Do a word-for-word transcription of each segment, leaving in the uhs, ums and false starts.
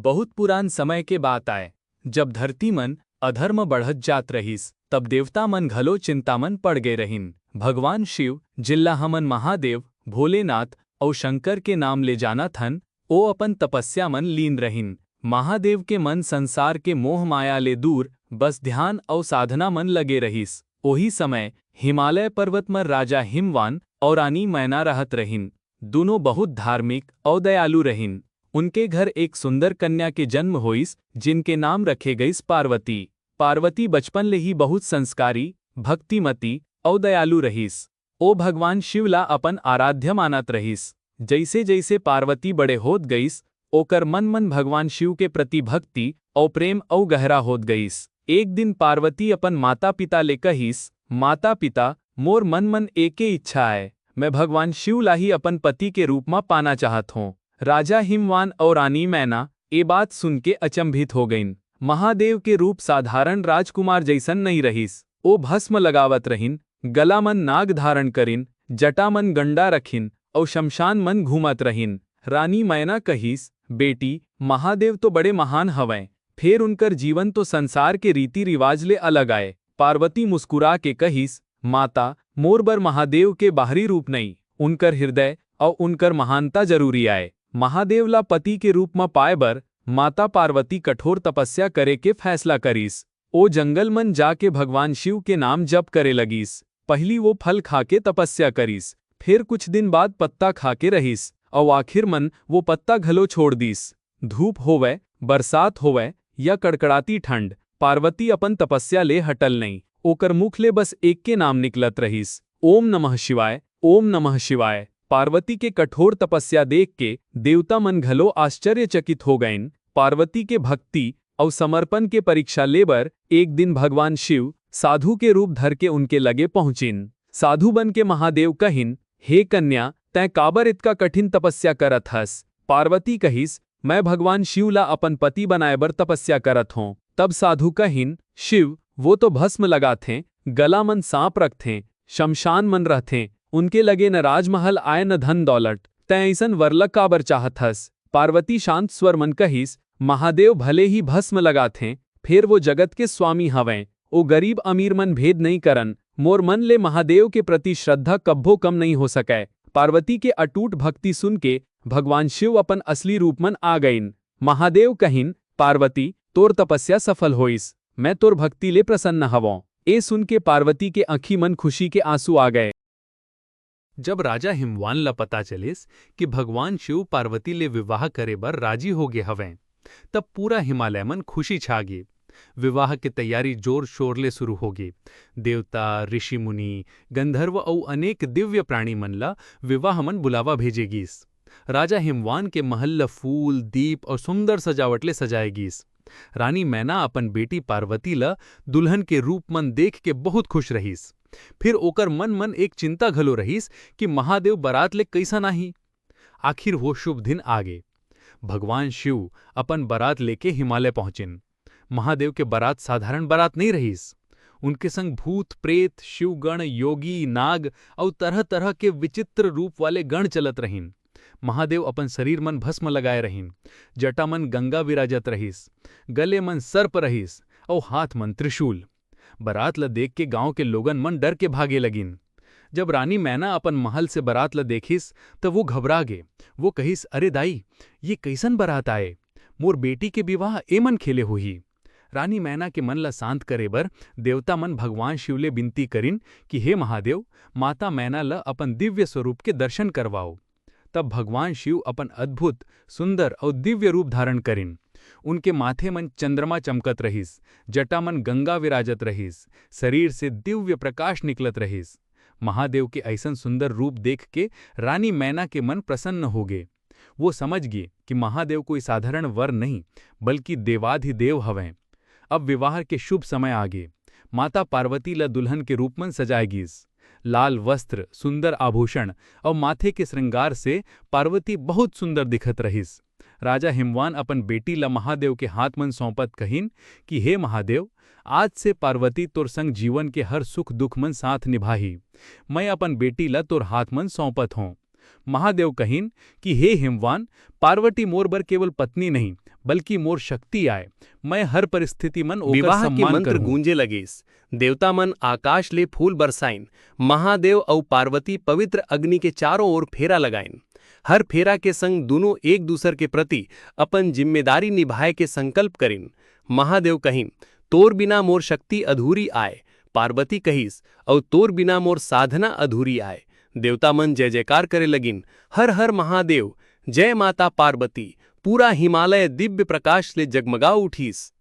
बहुत पुरान समय के बात आय, जब धरती मन अधर्म बढ़त जात रहिस, तब देवता मन घलो चिंता मन पड़ गए रहिन। भगवान शिव, जिल्ला हमन महादेव, भोलेनाथ अउ शंकर के नाम ले जानत हन, ओ अपन तपस्या मन लीन रहिन। महादेव के मन संसार के मोह माया ले दूर, बस ध्यान अउ साधना मन लगे रहिस। ओही समय हिमालय पर्वत म राजा हिमवान अउ रानी मैना रहत रहिन। दूनों बहुत धार्मिक अउ दयालु रहिन। उनके घर एक सुंदर कन्या के जन्म होइस, जिनके नाम रखे गइस पार्वती। पार्वती बचपन ले ही बहुत संस्कारी, भक्तिमती अउ दयालु रहिस। ओ भगवान शिव ला अपन आराध्य मानत रहिस। जइसे-जइसे पार्वती बड़े होत गइस, ओकर मन मन भगवान शिव के प्रति भक्ति अउ प्रेम अउ गहरा होत गइस। एक दिन पार्वती अपन माता-पिता ले कहिस, "माता-पिता, मोर मन मन एके इच्छा आय, मैं भगवान शिव ला ही अपन पति के रूप म पाना चाहत हों।" राजा हिमवान अउ रानी मैना ए बात सुन के अचंभित हो गइन। महादेव के रूप साधारण राजकुमार जइसन नइ रहिस। ओ भस्म लगावत रहिन, गला मन नाग धारण करिन, जटा मन गंडा रखिन अउ शमशान मन घूमत रहिन। रानी मैना कहिस, "बेटी, महादेव तो बड़े महान हवंय, फेर उनकर जीवन तो संसार के रीति-रिवाज ले अलग आय।" पार्वती मुस्कुरा के कहिस, "माता, मोर बर महादेव के बाहरी रूप नइ, उनकर हृदय अउ उनकर महानता जरूरी आय।" महादेव ला पति के रूप म पाए बर माता पार्वती कठोर तपस्या करे के फैसला करिस। ओ जंगल मन जाके भगवान शिव के नाम जप करे लगिस। पहिली वो फल खा के तपस्या करिस, फेर कुछ दिन बाद पत्ता खा के रहिस, अउ आखिर मन वो पत्ता घलो छोड़ दिस। धूप होवय, बरसात होवय या कड़कड़ाती ठंड, पार्वती अपन तपस्या ले हटल नइ। ओकर मुख ले बस एक के नाम निकलत रहिस, "ओम नमः शिवाय, ओम नमः शिवाय।" पार्वती के कठोर तपस्या देख के देवता मन घलो आश्चर्यचकित हो गइन। पार्वती के भक्ति अउ समर्पण के परीक्षा ले बर एक दिन भगवान शिव साधु के रूप धर के उनके लगे पहुंचिन। साधु बन के महादेव कहिन, "हे कन्या, तैं काबर इतका कठिन तपस्या करत हस?" पार्वती कहिस, "मैं भगवान शिव ला अपन पति बनाए बर तपस्या करत हों।" तब साधु कहिन, "शिव, वो तो भस्म लगाथें, गला मन सांप रखथें, शमशान मन रहथें, उनके लगे न राजमहल आय न धन दौलत, तैं अइसन वर ल काबर चाहत हस?" पार्वती शांत स्वर मन कहिस, "महादेव भले ही भस्म लगाथें, फेर वो जगत के स्वामी हवंय, ओ गरीब अमीर मन भेद नइ करन, मोर मन ले महादेव के प्रति श्रद्धा कब्बो कम नइ हो सकय।" पार्वती के अटूट भक्ति सुन के भगवान शिव अपन असली रूप मन आ गइन। महादेव कहिन, "पार्वती, तोर तपस्या सफल होइस, मैं तोर भक्ति ले प्रसन्न हवंव।" ए सुन के पार्वती के आंखी मन खुशी के आंसू आ गए। जब राजा हिमवान ल पता चलिस कि भगवान शिव पार्वती ले विवाह करे बर राजी हो गे हवंय, तब पूरा हिमालय मन खुशी छा गे। विवाह के तैयारी जोर-शोर ले शुरू हो गे। देवता, ऋषि-मुनि, गंधर्व अउ अनेक दिव्य प्राणी मन ल विवाह मन बुलावा भेजे गीस। राजा हिमवान के महल ल फूल, दीप अउ सुंदर सजावट ले सजाए गीस। रानी मैना अपन बेटी पार्वती ल दुल्हन के रूप मन देख के बहुत खुश रहिस। फिर ओकर मन मन एक चिंता घलो रहिस कि महादेव बरात ले कइसन आही। आखिर वो शुभ दिन आ गे। भगवान शिव अपन बरात लेके हिमालय पहुंचिन। महादेव के बरात साधारण बरात नइ रहिस। उनके संग भूत, प्रेत, शिवगण, योगी, नाग अउ तरह-तरह के विचित्र रूप वाले गण चलत रहिन। महादेव अपन शरीर मन भस्म लगाए रहिन, जटा मन गंगा विराजत रहिस, गले मन सर्प रहिस अउ हाथ मन त्रिशूल। बरात ल देख के गांव के लोगन मन डर के भागे लगिन। जब रानी मैना अपन महल से बरात ल देखिस, त वो घबरा गे। वो कहिस, "अरे दाई, ये कइसन बरात आए? मोर बेटी के विवाह ए मन खेले होही।" रानी मैना के मन ल शांत करे बर देवता मन भगवान शिव ले बिनती करिन कि, "हे महादेव, माता मैना ल अपन दिव्य स्वरूप के दर्शन करवाओ।" तब भगवान शिव अपन अद्भुत, सुंदर अउ दिव्य रूप धारण करिन। उनके माथे मन चंद्रमा चमकत रहिस, जटा मन गंगा विराजत रहिस, शरीर से दिव्य प्रकाश निकलत रहिस। महादेव के अइसन सुंदर रूप देख के रानी मैना के मन प्रसन्न हो गे। वो समझ गे कि महादेव कोई साधारण वर नहीं, बल्कि देवाधिदेव हवंय। अब विवाह के शुभ समय आ गे। माता पार्वती ल दुल्हन के रूप मन सजाए गीस। लाल वस्त्र, सुंदर आभूषण अउ माथे के श्रृंगार से पार्वती बहुत सुंदर दिखत रहिस। राजा हिमवान अपन बेटी ल महादेव के हाथ मन सौंपत कहिन कि, "हे महादेव, आज से पार्वती तोर संग जीवन के हर सुख दुख मन साथ निभाही। मैं अपन बेटी ल तोर हाथ मन सौंपत हों।" महादेव कहिन कि हे हिमवान, पार्वती मोर बर केवल पत्नी नहीं, बल्कि मोर शक्ति आय। मैं हर परिस्थिति मन ओकर विवाह के सम्मान मंत्र करहूं। गूंजे लगिस। देवता मन आकाश ले फूल बरसाइन। महादेव अउ पार्वती पवित्र अग्नि के चारों ओर फेरा लगाइन। हर फेरा के संग दूनों एक दूसर के प्रति अपन जिम्मेदारी निभाए के संकल्प करिन। महादेव कहिन, "तोर बिना मोर शक्ति अधूरी आय।" पार्वती कहिस, "अउ तोर बिना मोर साधना अधूरी आय।" देवता मन जय-जयकार करे लगिन, "हर हर महादेव, जय माता पार्वती।" पूरा हिमालय दिव्य प्रकाश ले जगमगा उठिस।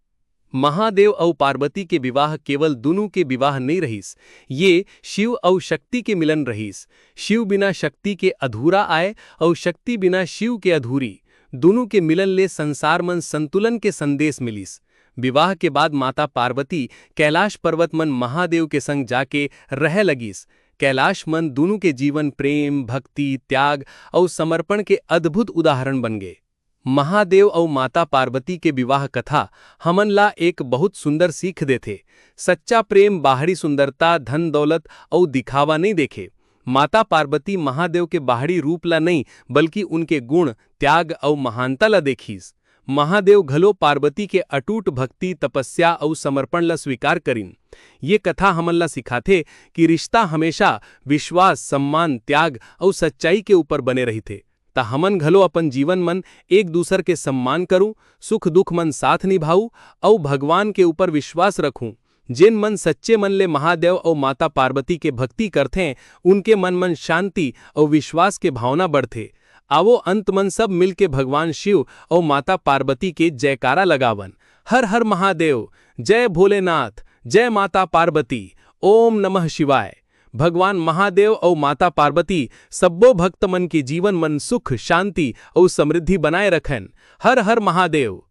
महादेव अउ पार्वती के विवाह केवल दुनू के विवाह नइ रहिस, ये शिव अउ शक्ति के मिलन रहिस। शिव बिना शक्ति के अधूरा आय अउ शक्ति बिना शिव के अधूरी। दुनू के मिलन ले संसार मन संतुलन के संदेश मिलिस। विवाह के बाद माता पार्वती कैलाश पर्वत मन महादेव के संग जाके रहे लगिस। कैलाश मन दुनू के जीवन प्रेम, भक्ति, त्याग अउ समर्पण के अद्भुत उदाहरण बन गे। महादेव अउ माता पार्वती के विवाह कथा हमन ला एक बहुत सुंदर सीख देथे। सच्चा प्रेम बाहरी सुंदरता, धन दौलत अउ दिखावा नइ देखे। माता पार्वती महादेव के बाहरी रूप ला नइ, बल्कि उनके गुण, त्याग अउ महानता ला देखिस। महादेव घलो पार्वती के अटूट भक्ति, तपस्या अउ समर्पण ला स्वीकार करिन। ये कथा हमन ला सिखाथे कि रिश्ता हमेशा विश्वास, सम्मान, त्याग अउ सच्चाई के ऊपर बने रहिथे। त हमन घलो अपन जीवन मन एक दूसर के सम्मान करूं, सुख दुख मन साथ निभाऊ अउ भगवान के ऊपर विश्वास रखूं। जेन मन सच्चे मन ले महादेव अउ माता पार्वती के भक्ति करथें, उनके मन मन शांति अउ विश्वास के भावना बढ़थे। आवो अंत मन सब मिलके भगवान शिव अउ माता पार्वती के जयकारा लगावन। हर हर महादेव, जय भोलेनाथ, जय माता पार्वती, ओम नमः शिवाय। भगवान महादेव अउ माता पार्वती सब्बो भक्त मन के जीवन मन सुख, शांति अउ समृद्धि बनाए रखन। हर हर महादेव।